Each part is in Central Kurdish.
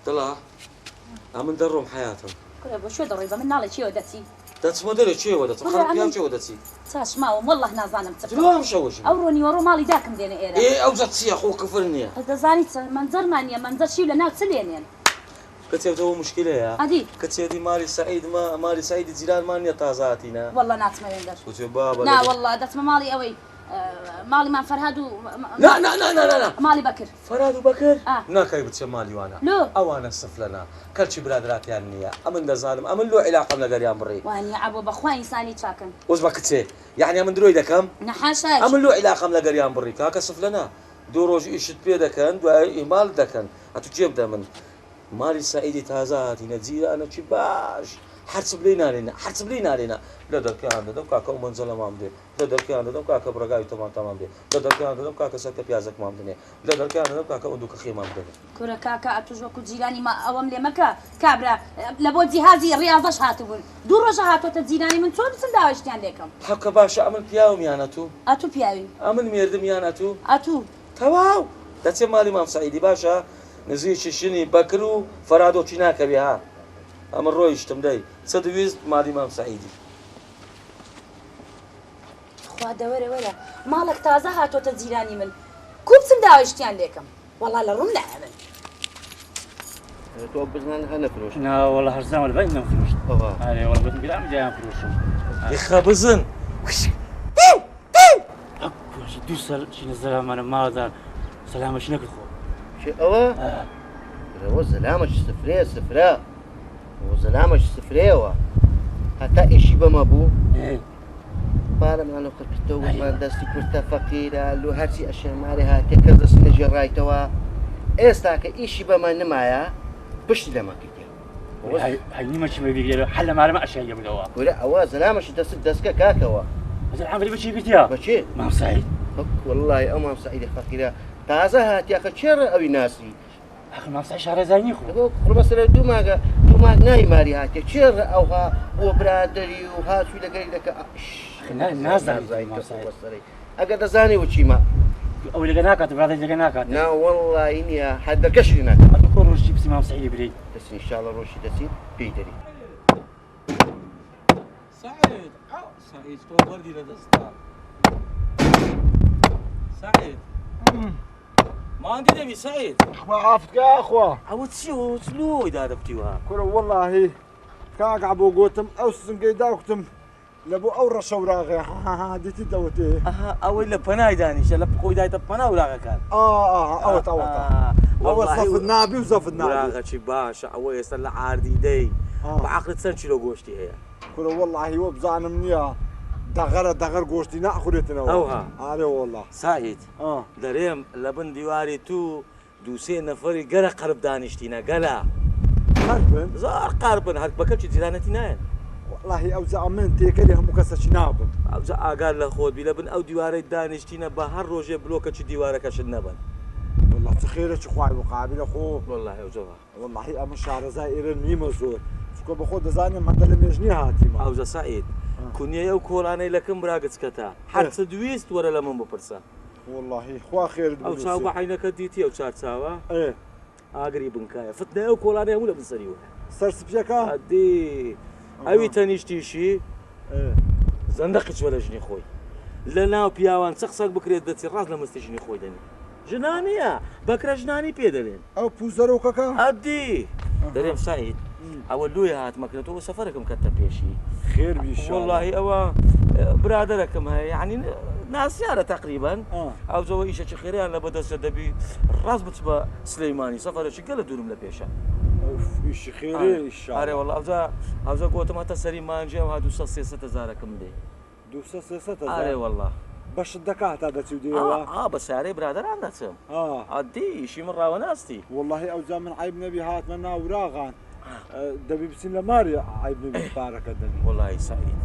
دڵە ئەمن دەڕۆم حەیاتم. کورە بۆ کوێ دەڕۆی بە من ناڵێ کێوە دەچی؟ دەچمە دەرێ کێوە دەچم کورە خەڵک ئەمن پیاو کێوە دەچی؟ چاش ماوم وەڵڵاه نازانم چ درۆ بکەم ئەم شەوە ژنە. ئەوڕۆ نیوەڕۆ ماڵی داکم دێنە ئێرە. ئێ ئەوجا چیە خۆ کفر نیە. بەس دەزانی چ مەنجەرمان نیە مەنجەر شیو لە ناو چ لێنێن. کچێ تۆ مشکلەیە ئەدی. کچێ دی مالی سەعید ما مالی سەعیدی جیرانمان نیە تازە هاتینە. وەڵڵا ناچمە وێندەر. کچێ بابە نا لەگەر. وەڵڵا دەچمە ماڵی ئەوەی ماڵی مام فەرهاد و نا نا نا نا نا نا. ماڵی بەکر. فەرهاد و بەکر؟ ئا. ناکای بچێ مالی وانە. لۆ؟ ئەوانە سفلەنە کەلکی برادراتیان نیە ئەمن دەزانم ئەمن لۆ عیلاقەم لەگەریان بڕی. وانیە عەبۆ بەخوا ئینسانی چاکن. وەس بە کچێ یەعنی ئەمن درۆی دەکەم؟ نا حاشاش. ئەمن لۆ عیلاقەم لەگەریان بڕی کاکە سفلەنە دوو ڕۆژ ئیشت پێ دەکەن دوای ئیهمالت دەکەن ئەتوو گوێ بدە من مالی سەعیدی تازە هاتینە جیرانەکی باش هەرچم لێی نالێنە هەرچم لێی نالێنە لە دەرکەیان دەدەم کاکە ئەو مەنجەڵەمان بدێ لە دەرکەیان دەدەم کاکە بڕەگاوی تەماتەمان بدێ لە دەرکەیان دەدەم کاکە سەرکە پیازەکمان بدەنێ لە دەرکەیان دەدەم کاکە ئەو دوکە خێمان بدەنێ. کورە کاکە ئەتوش وەکو جیرانی ما ئەوەم لێ مەکە کابرا لە بۆ جیهازی ڕیاضەش هاتبوون دوو ڕۆژە هاتۆتە جیرانی من چۆن بچم داوای شتیان لێکەم. حەقە باشە ئەمن پیاوم یان ئەتوو؟ ئەتوو پیاوی. ئەمن مێردم یان ئەتوو؟ ئەتوو. تەواو دەچێ مالی مام سەعیدی باشە نزیکی ژنی بەکر و فەرادۆکی ناکەوی ها ئەمن ڕۆیشتم دەی چ دویست مالی مام سەعیدی. تخوا دەوەرە وەرە ماڵێک تازە هاتۆتە جیرانی من کو بچم داوای شتیان لێکەم وەڵا لە ڕووم نایە من. تۆ بزنان هەر نەفرۆشت؟ نا وەڵا هەرزان وەلا بەس نەمفرۆشت. ئەرێ وەڵا گوتم گران جایان فرۆشم. ئیخە بزن. کوشی دوو سەر چینە زەلامانە ماڵدا سەلامەشی نەکرد خۆ. چی ئەوە؟ ئەوە زەلامەکی سفرەیە سفرە. ئەوە زەلامەکی سفرەیەوە. هەتا ئیشی بەمە بوو. پارەمان لۆ قڕکردەوە وتمان دەستی کورتە فەقیرە لۆ هەرچی ئەشێمارێ هاتێ کەس دەستی لە ڕایتەوە ئێستا کە ئیشی بەمە نمایە پشتی لەمە کردێ هەنیمەکی بەبیگرێ حل لە مارەمە ئەشیای بگەوە کورە ئەوە زەلامەشی دەست دەستکە کاکەوە مثلا عمري بچی گرتیا بەچێ مام سعید والله ئەو مام سعیدی فەقیرە تازە هاتیاخە چێڕە ئەوی ناسی ئەخ مام سعید شارەزای نیە خۆ خۆ مەسەلە دوو ماگە دوو ماگ نای ماری هاتێ چێڕە ئەوها بۆ برادەری و هاچوو لەگەری دەکە نازانین مام سعید ئەگەر دەزانی و چیمە ئەو لەگە ناکات برادەری لەگە ناکات نا وەڵڵی نییە هەر دەرکەشی ناکات خۆ ڕۆژی بچی مام سعیدی برێی دەچین ئینشاءڵڵا ڕۆژی دەچین پێی دەری سعید سعید تۆ بەردی لە دەستدا سعید ماندی دەبی سعید خوا عافتکە ئاخوا ئەوە چیە ئەوە چ لۆی دادەکوتی وها کورە وەڵاهی کاک عەبۆ گۆتم ئەو سنگەی داکوتم لە بۆ ئەو ڕەشە وراغێ هاهاها دیتی دەوتێ ئەها ئەوەی لە پەنای دانیشە لە خۆی دایتە پەنا وراغەکان ئا ئا ئەوەتە ئەوەتە ئەوە زەفت نابی و زەفت نابی وراغەکی باشە ئەوە ئێستا لە عاردی دەی بە عەقلت چەند کیلۆ گۆشتی هەیە کورە وەڵاهی وەبزانم نییە دەغەرە دەغەر گۆشتی ناخورێتنەوە ئەوها ئارێ وەڵا سعید دەرێم لە بن دیواری تو دوو سێ نەفەری گەلە قەرب دانیشتینە گەلە. قەربن؟ زۆر قەربن هەر بە کەلکی جیرانەتی نایەن. وەڵاهی ئەوجا ئەمن تێکەلی هەموو کەسەکی نابم. ئەوجا ئاگات لە خۆت بی لە بن ئەو دیوارەی دانیشتینە بە هەر ڕۆژێ بلۆکەکی دیوارەکەشت نەبەن. وەڵا چ خێرەکی خوای وقابلە خۆ. وەڵاهی ئەوجا وا. وەڵاهی ئەمن شارەزای ئێرە نیمە زۆر چونکە بەخۆت دەزانی مەندە لە مێژ نیە هاتیمە. ئەوجا سەعید کونیەی ئەو کۆڵانەی لە کن برا گچکەتە هەرچت ویست وەرە لە من بپرسە. وەڵاهی خوا خێرت ئەو چاو بنووسێ. بە عەینەکەت دیتی ئەو چار چاوە؟ ئێ. ئاگری بنکایە فتنەی ئەو کۆڵانەی هەموو لە بن سەری وایە. سەر سپیەکە؟ ئەدی ئەوی تەنیشتیشی ئێ. زەندەقی چووە لە ژنی خۆی. لە ناو پیاوان چ قسەک بکرێت دەچی ڕاست لە مستی ژنی خۆی دەنێ. ژنانیە بەکرە ژنانی پێ دەلێن. ئەو پوزەرۆکەکە؟ ئەدی دەرێم سەعید ئەوە لۆیە هاتمە کرێ تۆ سەفەرەکم کەتە پێشی. خێر بی ئیشاڵا. وەڵاهی ئەوە برادەرەکم هەیە یعنی ناسیارە تەقریبەن ئەو جەوە ئیشەکی خێریان لە بەدەستە دەبی ڕاست بچمە سلەیمانی سەفەرەکی گەلە دوورم لە پێشە. ئوف ئیشی خێرێ ئیشاڵا. ئەرێ وەڵا ئەوجا ئەوجا گۆتم هەتا سەری مانگێ ئەوها 200 300 هەزارەکم دێ. 200 300 هەزار؟ ئەرێ وەڵا. بەشت دەکا هەتا دەچی و دێیەوە؟ ئا بە سەیارەی برادەران دەچم. ئەدی ئیشی من ڕاوەناستی. وەڵاهی ئەوجا من عەیب نەبی هاتمە ناو وراغان دەبی بچین لە ماری عەیب نەبی پارەکە دەبی. وەڵاهی سەعید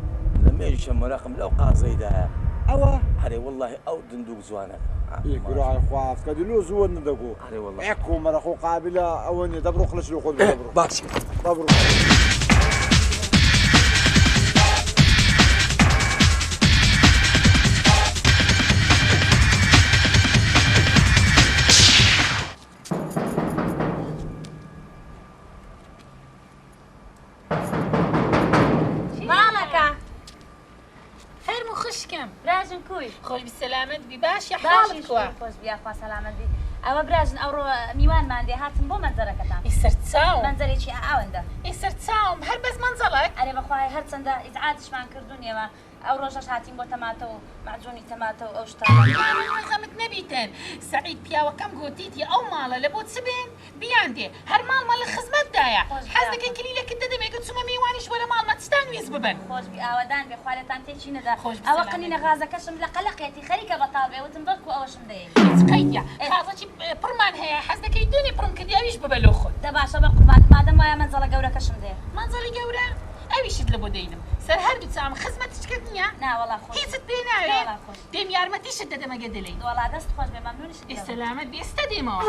لە مێژیشە مەراقم لەو قازەیدایە. ئەوە؟ ئەرێ وەڵاهی ئەو دندووک جوانەکە. ئی کورە خوا عەفکە دی لۆ زووە نەدەگۆ. ئەرێ وەڵا. ئێ کۆمەرە خۆ قابلە ئەوە نیە دەبڕۆ قڵچ لۆ خۆت بدە بڕۆ. باشە. دەبڕۆ. کوی؟ خۆش بی سەلامەت بی باشی حاڵت کوا؟ خۆش بی یاخوا سەلامەت بی. ئەوە براژن ئەوڕۆ میوانمان دێ هاتم بۆ مەنزەرەکەتان. ئەی سەرچاوم. مەنزەرێکی ئاوەندە. ئەی سەرچاوم هەر بەس مەنزەڵەک؟ ئەرێ بەخوای هەرچەندە ئیزعاجشمان کردوون ئێوە ئەو ڕۆژەش هاتین بۆ تەماتە و مەعجونی تەماتە و ئەو شتانە. ئەی غەمت نەبیتن سەعید پیاوەکەم گۆتیتی ئەو ماڵە لە بۆ چ بێن بیان دێ هەر ماڵمە لە خزمەت دایە حەز دەکەی کلیلەکت دەدەمێ گە چومە میوانیش وەرە ماڵمە چتان ویست ببەن. خۆش بی ئاوەدان بێ خوا لێتان تێکی نەدا ئەوە قنینە غازەکەشم لە قەلەقێتی خەریکە بەتاڵ بێ وتم بەڵکو ئەوەشم دەیەی. هیچ قەیدیە غازەکی پڕمان هەیە حەز دەکەی دوێنێ پڕم کردی ئەویش ببە لۆ خۆت. دە باشە بەقوربانت مادەم وایە مەنزەڵە گەورەکەشم دەیە. مەنزەڵی گەورە؟ ئەویشت لە بۆ دەینم سەر هەردوو چاوم خزمەتت کرد نیە؟ نا وەڵا خۆش هیچت پێ ناوێ؟ نا وەڵا خۆش. دێم یارمەتیشت دەدەم ئەگەر دەلێی. وەڵا دەست خۆش بێ مەمنونیشت ئێ دەبم. سەلامەت بی ئێستا دێمەوە.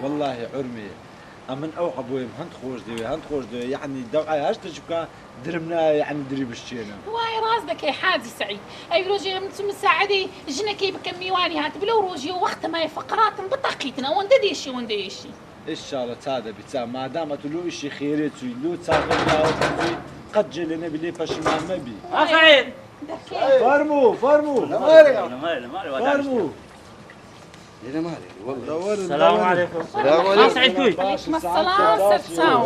وەڵاهی عورمێ ئەمن ئەو عەبۆیەم هەند خۆش دەوێ هەند خۆش دەوێ یەعنی دەوعای هەر شتەکی بکا درم نایە یەعنی دری بشکێنم. وایە ڕاست دەکەی حاجی سەعید ئەوی ڕۆژێ من چوم مساعدەی ژنەکەی بکەم میوانی هات لەو ڕۆژیەوە وەختە مایە فەقەراتم بتەقیتن ئەوەندە دێشی ئەوەندە ئێشی. ئیشاڵە چا دەبی چا مادام ئەتو لۆ ئیشی خێرێ چوی لۆ چاکە داوەتی چوی قەت جێ لێ نەبی لێ پەشیمان مەبی. ها سەعید. فەرموو فەرموو فەرموو. سلام علیکم. سعید کوی؟ علیکم السلام سەرچاو.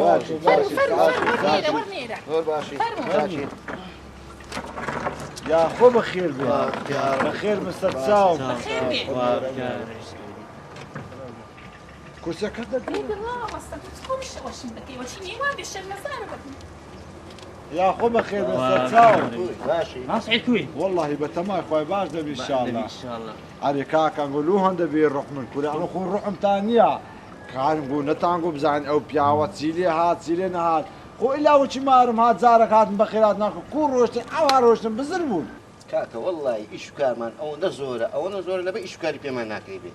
فەرموو فەرموو وەرنێرە وەرنێرە. زۆر باشی. فەرموو. یا خۆ بەخێر بێ. بەخێر بن سەرچاو. بەخێر بێ. کورسەکە دەگرم. ڕاوەستە تۆ چ کۆمشە وەشم دەکەی وەچی میوان بێ شەرمەزارە دەبم. یا خۆ بەخێر بن سەرچاو. باشی. سعید کوی؟ وەڵڵاهی بەتەمای خوای باش دەبی ئینشاڵڵا. ئەرێ کاکە ئەنگۆ لۆ هەندە بێ ڕوحمن کورە ئەمە خۆ ڕوحمتان نییە کارم گۆ نەتانگۆ بزانین ئەو پیاوە چی لێ هات چی لێ نەهات خۆ ئیلا وەچی مارم هات جارەک هاتم بەخێرات ناکە کو ڕۆشتن ئەوها ڕۆشتن بزر بوون. کاکە وەڵڵاهی ئیش و کارمان ئەوەندە زۆرە ئەوەنە زۆرە لەبەر ئیش و کاری پێمان ناکرێ بێ.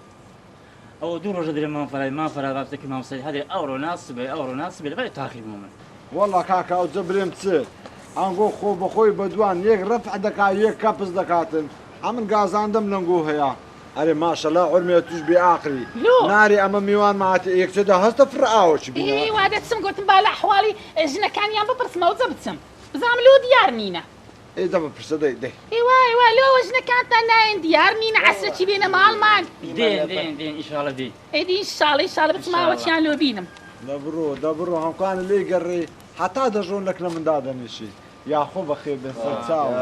ئەوە دوو ڕۆژە درێ مام فەرای مام فەرا باس دەکەی مام سەید هەرێ ئەوڕۆ نا سبەی ئەوڕۆ نا سبەی لەبەر تاخیر بووم من. وەڵا کاکە ئەوجە برێم چ ئەنگۆ خۆ بەخۆی بەدوان یەک ڕەفع دەکا یەک کەپس دەکاتن ئەمن گازاندەم لەنگۆ هەیە. ئەرێ ماشەڵا عورمێ توش بێ ئاقلی لۆ؟ نارێ ئەمە میوانمان هاتێ یەکچە دە هەستە فڕە ئاوەکی بینە. ئێ وا دەچم گۆتم با لە ئەحواڵی ژنەکانیان بپرسم ئەوجە بچم بزانم لۆ دیار نینە. ئێ دە بپرسە دەی دەی. ئێ وایە وایە لۆ ئەوە ژنەکانتان نایەن دیار نینە عەسرەکی بێنە ماڵمان. دێن دێن دێن ئیشاڵە دێن. ئێدی ئیشاڵە ئیشاڵە بچم ئاوەکیان لۆ بینم. دە بڕۆ دە بڕۆ هەمکانە لێی گەڕێ هەتا دەژۆن لەکنە من دادەنیشی. یاخۆ بەخێر بێن سەرچاوم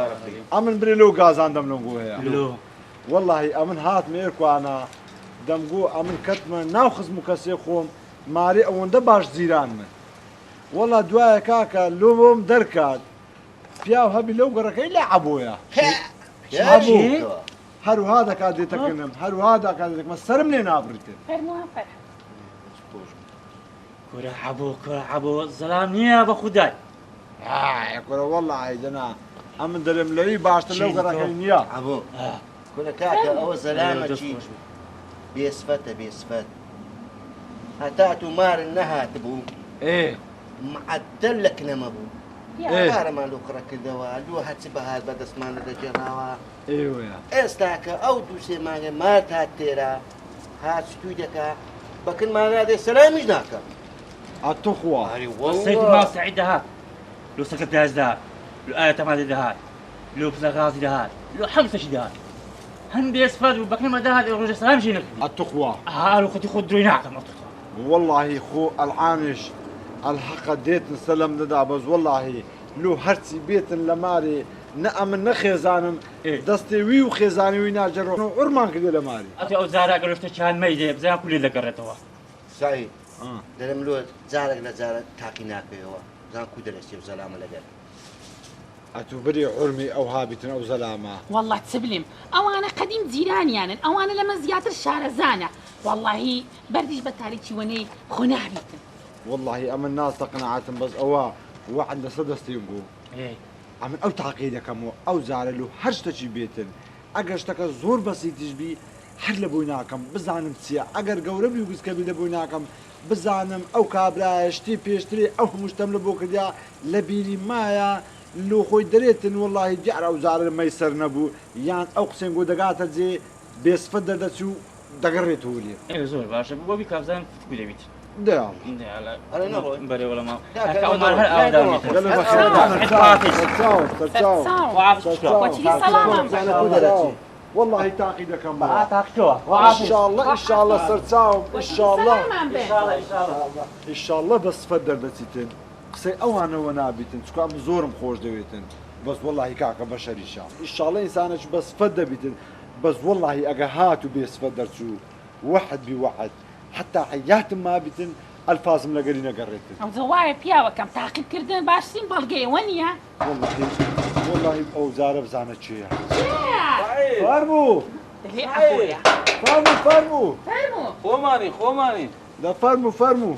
ئەمن برێ لۆ گازاندەم لۆنگۆ هەیە لۆ وەڵاهی ئەمن هاتمە ئێرکوانا دەمگۆ ئەمن کەتمە ناو خزم و کەسێ خۆم مارێ ئەوەندە باش جیران من وەڵا دوایە کاکە لۆ بۆم دەرکات پیاو هەبی لەو گەڕەکەی لە عەبۆیە عەبۆ هەروها دەکات دێتەکەنم هەروها دەکات دێتەکەمە سەرم لێ نابڕیتن فەرموو فەرهاد کورە عەبۆ کورە عەبۆ زەلام نییە بە خودای ئای کورە وەڵاهی دەنا ئەمن دەرێم لەوی باشتر لەو گەڕەکەی نییە. عەبۆ کورە کاکە ئەوە زەلامەکی بێسفەتە بێسفەت هەتا تو مارن نەهاتبوو ئێ معەدەل لە کنەمە بوو پارەمان لۆ کڕە کردەوە لۆ هەرچی بەهات بە دەستمانە دەگێڕاوە ئێوەیە ئێستاکە ئەو دوو سێ مانگە مارت هات تێرا هات ستوی دەکا بەکن مانادێ سەلامیش ناکە. ئەتوخوا. ئەرێ سەید وەڵڵا. مام سەعید دەهات لۆ سەکە پیاز دەهات لۆ ئایا تەماتە دەهات لۆ پسە غازی دەهات لۆ حەم سەشی دەهات هەندێ سپاد بوو بەکەمە دەهات ڕۆژە سەلامیشی نەکردی. ئەتوخوا. ئا خۆتی خۆت درۆی ناکەم ئەتوخوا. وەڵڵاهی خۆ ئەلعانیش ئەلحەقە دێتن سەلەم دەدا بەس وەڵڵاهی لۆ هەرچی بێتن لە مارێ نە ئەمن نە خێزانم دەستێ وی و خێزانی وی ناجەڕۆ عورمان کردێ لە ماری. ئەتو ئەو جارە ئەگەر شتێکیان مەیدێ بزانە کو لێ دەگەڕێتەوە. سەعید دەرم لۆ جارێک لە جارە تاقی ناکەیەوە بزان کو دەرەچێ و زەلامە لەگەر. ئەتو بری عورمی ئەوها بیتن ئەو زەلامە. وەڵڵا چ بلێم ئەوانە قەدیم جیرانیانن ئەوانە لەمە زیاتر شارەزانە وەڵڵاهی بەردیش بە تاریکی وەنەی خۆ نابیتن. وەڵڵاهی ئەمن ناستە قەناعەتم بەس ئەوە وەعد لەسەر دەستیم بوو ئەمن ئەو تاقی دەکەمەوە ئەو جارە لۆ هەر شتەکی بێتن ئەگەر شتەکە زۆر بەسیتیش بی هەر لە بۆی ناکەم بزانم چیە ئەگەر گەورە بی و گسکە بی لە بۆی ناکەم بزانم ئەو کابرایە شتی پێشتری ئەو هەموو شتەم لە بۆ کردیا لە بیری مایە لۆ خۆی دەرێتن وەڵاهی دیارە ئەو جارە مەیسەر نەبوو یان ئەو قسەنگۆ دەگاتە جێ بێ سفەت دەردەچوو دەگەڕێتەوە لێ. ئێ زۆر باشە بۆ بیکا بزانم کوو دەبیت. دە یاڵڵا. ئەرێ نەڕۆی. بەرێ وەڵا ماڵ. کاکە کاکە ئەو ماڵ هەر ئاوەدان نەڕۆی. بیتن. گەلە هەر بەخێر ئاوەدان. سەرچاوم سەرچاوم سەرچاوم سەرچاو. خواحافظ سەرچاوم وەچیری سەلامم. بزانە کوو دەرەچی. وەڵاهی تاقی دەکەمەوە. ئا تاقیکەوە. خواحافظ. ئیشاڵڵا ئیشاڵڵا سەرچاوم وەچیری ئیشاڵڵا. سەلامم بێ. ئیشاڵڵا ئیشاڵڵا. ئیشاڵڵا بە سفەت دەردەچیتن قسەی ئەوانەوە نابیتن چونکە ئەمن زۆرم خۆش دەوێتن بەس وەڵاهی کاکە بەشەریشە ئیشاڵڵا ئینسانەکی بە سفەت دەبیتن بەس وەڵاهی ئەگە هاتوو بێ سفەت دەرچوو وەحد بی وەحد حەتا حەیاتم مابیتن ئەلفازم لەگەری نەگەڕێتن. ئەوجە وایە پیاوەکەم تاقیب کردن باشترین بەڵگەیە وەنیە؟ وەڵاهی وەڵاهی ئەو جارە بزانە کێیە. کێیە؟ فەرموو. دەلێ ئەبۆیە. فەرموو فەرموو. فەرموو. خۆمانی خۆمانی. دە فەرموو فەرموو.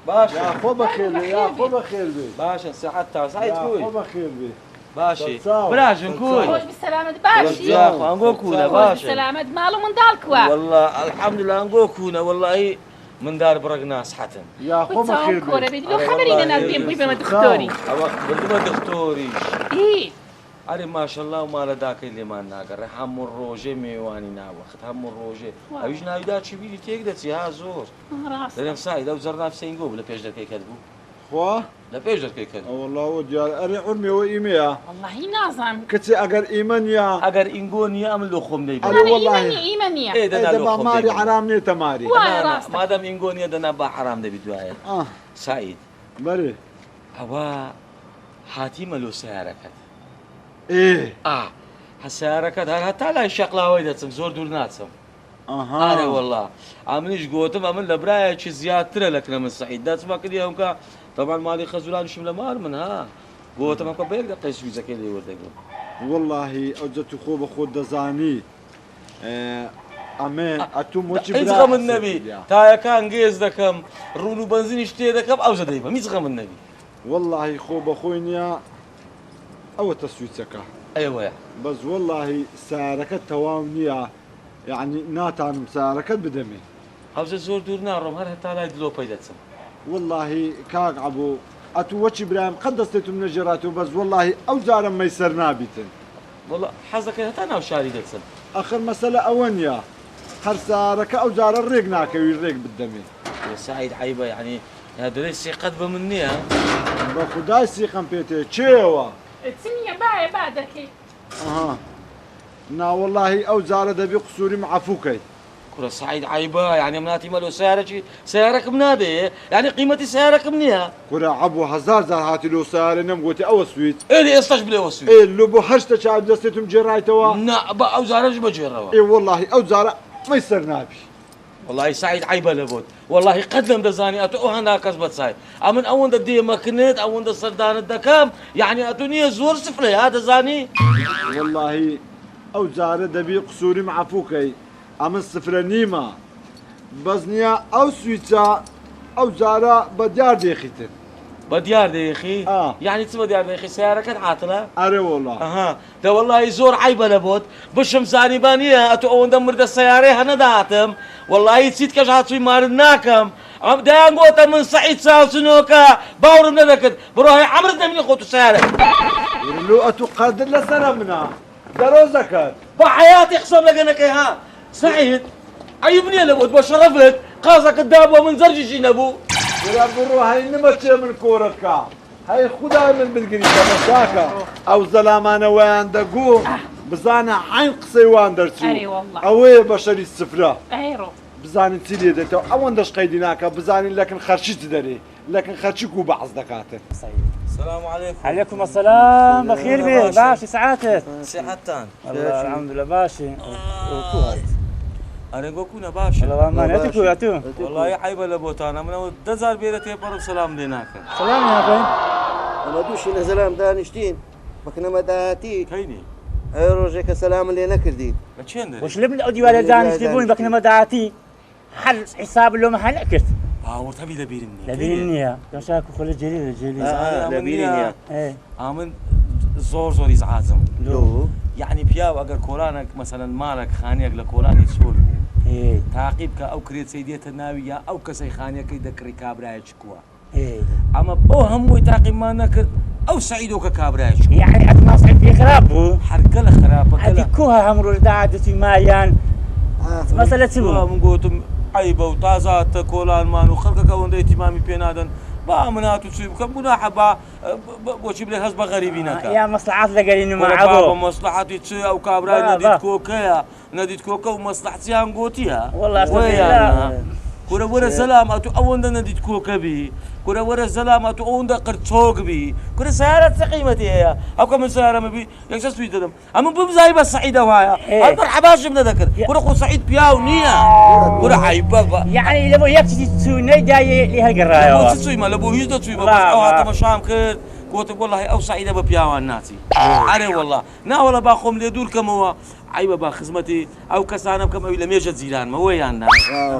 باشە. یاخۆ بەخێر بێ یاخۆ بەخێر بێ. باشە سەعات تا سعید کوی. یاخۆ بەخێر بێ. باشی براژن کوی. خۆش بی سەلامەت باشی. یاخوا ئەنگۆ کوونە باشە. سەلامەت ماڵ و منداڵ کووە. واللە الحمدلله ئەنگۆ کوونە وەڵڵاهی مندار بڕگ ناسحەتن. یاخۆ بەخێر بێ. کۆرە بێت لۆ خەبەری نەنات بێم بووی بەمە دختۆری. ئەوە بردمە دختۆریش. ئی. ئەرێ ماشەڵا و مالە داکەی لێمان ناگەڕێ هەموو ڕۆژێ مێوانی ناوەخت هەموو ڕۆژێ ئەویش ناوی داچی بیری تێک دەچی ها زۆر. ڕاستە. دەرێم سعید ئەو جەرنا حسین گۆ بوو لە پێش دەرکەی کەت بوو. خوا؟ لە پێش دەرکەی کەت بوو. ئەوەڵا ئەوە دیارە ئەرێ عورمێ ئەوە ئیمەیە؟ وەڵاهی نازانم. کچێ ئەگەر ئیمە نییە. ئەگەر ئینگۆ نییە ئەمن لۆ خۆم نەیبەم. ئەرێ نا نا ئیمە وەڵاهی. نییە ئیمە نییە. ئێ ئەی دەنا لۆ دەبا خۆم ماری دەیبەم. حەرام نێتە ماری. وایە نا نا ڕاستە. مادام ئینگۆ نییە دەنا با حەرام دەبی دوایە. ئاه. سعید. بەرێ. ئەوە هاتیمە لۆ سەیارەکەت. ئێ. ئا هە سەیارەکەت هەر هەتا لای شەقلاوەی دەچم زۆر دوور ناچم. ئەها. ئارێ وەڵا ئەمنیش گۆتم ئەمن لە برایەکی زیاترە لە کنە من سەعید دەچمە کنی ئەمکە تەبعەن ماڵی خەزورانیشم لە مار من ها گۆتم ئەمکە بە یەک دەقەی سویچەکەی لێ وەردەگرم. وەڵاهی ئەوجە تو خۆ بە خۆت دەزانی ئەمن ئەتوم وەچی هیچ برا غەمت حسێب نەبی کردیا. تایەکان گێز دەکەم ڕوون و بەنزینیش تێ دەکەم ئەوجە دەیبەم هیچ غەمت نەبی. وەڵاهی خۆ بە خۆی نیە ئەوەتە سویچەکە. ئەیوەیە. بەس وەڵاهی سەیارەکە تەواو نیە یەعنی ناتانم سەیارەکەت بدەمێ. ئەوجە زۆر دوور ناڕۆم هەر هەتا لای دلۆپەی دەچم. وەڵاهی کاک عەبۆ ئەتوو وەچی برایم قەت دەستێتوم نەگێڕاتەوە بەس وەڵاهی ئەو جارەم مەیسەر نابیتن. وەڵا حەز دەکەی هەتا ناو شاری دەچم. ئەخر مەسەلە ئەوە نیە هەر سەیارەکە ئەو جارە ڕێک ناکەوی ڕێک بتدەمێ. کورە سەعید عەیبە یەعنی دەرێی سیقەت بە من نیە؟ بە خودای سیقەم پێتێ کێیەوە؟ چ نیە بایە با دەکەی. ئەها نا وەڵاهی ئەو جارە دەبی قسوریم عەفوو کەی. کورە سەعید عەیبە یانی ئەم ناتیمە لۆ سەیارەکی سەیارەکم نادەیێ یانی قیمەتی سەیارەکم نییە. کورە عەبو هەزار جار هاتی لۆ سەیارە نەم گۆتی ئەوە سویچ. ئێ دە ئێستاش بلێ ئەوە سویچ. ئێ لۆ بۆ هەر شتە چاوی دەستێتم گێڕایتەوە. نا با ئەو جارەش بەگێڕەوە. ئێ وەڵاهی ئەو جارە مەی سەر نابی. وەڵاهی سەعید عەیبە لە بۆت وەڵاهی قەت نەم دەزانی ئەتۆ ئەوها ناکەس بە چای ئەمن ئەوەندە دێمە کنت ئەوەندە سەردانت دەکەم یەعنی ئەتۆ نییە زۆر سفرەی ها دەزانی. وەڵاهی ئەو جارە دەبی قسوریم عەفوو کەی ئەمن سفرە نیمە بەس نیە ئەو سویچە ئەو جارە بە دیار دێخیتن. بە دیار دەیخی؟ ئا. یەعنی چ بە دیار دەیخی سەیارەکەت عاتڵە؟ ئەرێ وەڵا. ئەها دە وەڵاهی زۆر عەیبە لە بۆت بشم زانیبا نیە ئەتۆ ئەوەندە مردە سەیارەی هە نەدەهاتم وەڵاهی چیت کەش هاتووی مارت ناکەم ئەم دەیان گۆتە من سەعید چاوچنۆکە باوڕم نەدەکرد بڕۆ هەی عەمرت نەمینی خۆت و سەیارە. ورە لۆ ئەتوو قەردت لەسەرە منە دەرۆز دەکەت. بە حەیاتی قسەم لەگە نەکەی ها سەعید عەیب نیە لە بۆت بە شەڕەفت قازەکت دابوە من زەرگیشی نەبوو. ورە بڕۆ هەی نمەچێ من کۆرت کا. هەی خودای من بتگری تەمەشاکە ئەو زەلامانە وایان دەگو بزانە عەین قسەی وان دەرچوو ئەوەیە بەشەری سفرە بزانین چی لێ دێتەوە ئەوەندەش قەیدی ناکا بزانین لەکن خەرچی چ دەرێ لەکن خەرچی کو بەعس دەکاتن. سلام علیکم. علیکم السلام بەخێر بێ باشی سەعاتت سیحەتتان والله الحمدلله باشی ئەرێ گۆ کوونە باشە والله وامان ئەتو کو ئەتو وەڵایی عەیبە لە بۆتانە من ئەوە دە جار بێرە تێپەڕم سەلام لێ ناکەن سەلام ناکەین ئەمە دووشی لە زەلام دانیشتین بەکنەمە داهاتی کەینی ئەوێ ڕۆژێک کە سەلامت لێ نەکردین لە چێن دەرێ وش لەبن ئەو دیوارە دانیشتی بووین بەکنەمە داهاتی هەر حیساب لۆمە هەر نەکرد باوەڕت هەبی لە بیرم نییە لە بیرم نییە تەماشا کو خۆ لە جێلی لە جێلی لە بیری نییە ئامن زۆر زۆر ئیزعاجم لۆ یعنی پیاو ئەگەر کۆلانێک مەسەلەن ماڵێک خانیەک لە کۆلانی چۆل بوو تاقی بکە ئەو کرێچەی دێتە ناوی یا ئەو کەسەی خانیەکەی دەکڕی کابرایەکی کووە ئەمە بەو هەمووی تاقیمان نەکرد. ئەو سەعیدۆکە کابرایەکی بوو. یەعنی ئەتما سەعید پێ خراپ بوو؟ هەر گەلە خراپە ئەدی گەلە. کوها هەموو ڕۆژ داعات دەچووی مالیان مەسەلە چ بوو؟ من گۆتم عەیبە و تازە هاتتە کۆلانمان و خەڵکەکە ئەوەندە ئیهتیمامی پێ نادەن با من هاتوچووی بکەم گوناحە با بۆچی بلێ هەست بە غەریبی نەکا. یا مەسڵەحەت لەگەری نما کورە عەبۆ. بابە مەسڵەحەتی چ ئەو کابرای با نەدیت با. کۆکەیە نەدیت کۆکە و مەسڵەحچیان گۆتیە وەڵا وەیان ئەستەغفیرللە. نا کورە وەرە زەلام ئەتو ئەوەندە نەدیت کۆکە بی کورە وەرە زەلام ئەتو ئەوەندە قرچۆک بی کورە سەیارە چ قیمەتی هەیە ئەو کە من سەیارەمە بی یەکسەر سویت دەدەم ئەمن بمزانی بە سەعیدە وایە هەر مەرحەباشم نەدەکرد کورە خۆ سەعید پیاو نییە کورە عەیبە یەعنی لە بۆ یەک چیزی چوو نەیدایێ لێ هەڵگەڕایەوە. لە بۆ چ چوویمە لە بۆ هیچ نەچوویمە بەس ئەو هاتەمەشام کرد گۆتم وەڵاهی ئەو سەعیدە بە پیاوان ناچی ئەرێ وەڵا ناوەڵا با خۆم لێ دوور کەمەوە عەیبە با خزمەتی ئەو کەسانە بکەم ئەوی لە مێژە جیرانمە وەیان نا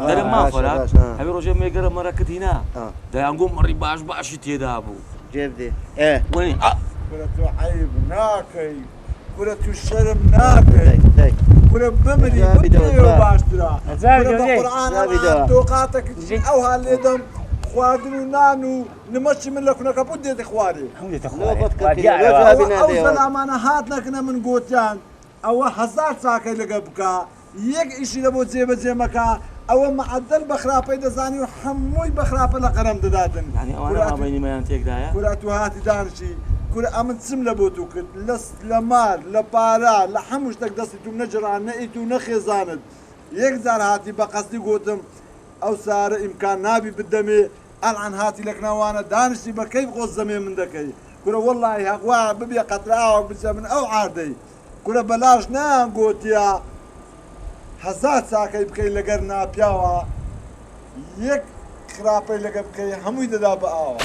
دەرم مام فەرات هەوی ڕۆژێ مێگەرە مەرەکت هینا دەیانگۆ مەڕی باش باشی تێدا بوو جێ بدێ ئێ وەنی ئا. کورە تۆ عەیب ناکەی کورە تو شەرم ناکەی کورە بمری بمرێەوە باشترە کورە بە قورعان ئەم تۆقاتەک ئەوها لێدەم خواردن و نان و نمەچی من لە کونەکە بوو دێتە خوارێ ئەو زەلامانە هات نەکنە من گۆتیان ئەوە هەزار چاکەی لەگەڵ بکا یەک ئیشی لەبۆ جێبەجێ مەکا ئەوە مەعەدەل بە خراپەی دەزانی و حەمووی بە خراپە لە قەرەم دەداتن. یانی ئەوانە مابەینی مەیان تێکدایە؟ کورە ئەتوو هاتی دانیشتی کورە ئەمن چم لە بۆ توو کرد لە لە مال لە پارە لە حەموو شتەک دەستی تووم نەجڕا نە ئی توو نە خێزانت یەک جار هاتی بە قەسدی گۆتم ئەو سارە ئیمکان نابی بدەمێ ئەلعان هاتی لە کناوانە دانیشتی بە کەیف خۆت زەمێ من دەکەی کورە وەڵاهی هەق وایە ببیە قەترە ئاوەک بچە من ئەو عاردەی کورە بەلاش نەیان گۆتیە هەزار چاکەی بکەی لەگەر ناپیاوا یەک خراپەی لەگەر بکەی هەمووی دەدا بە ئاوا.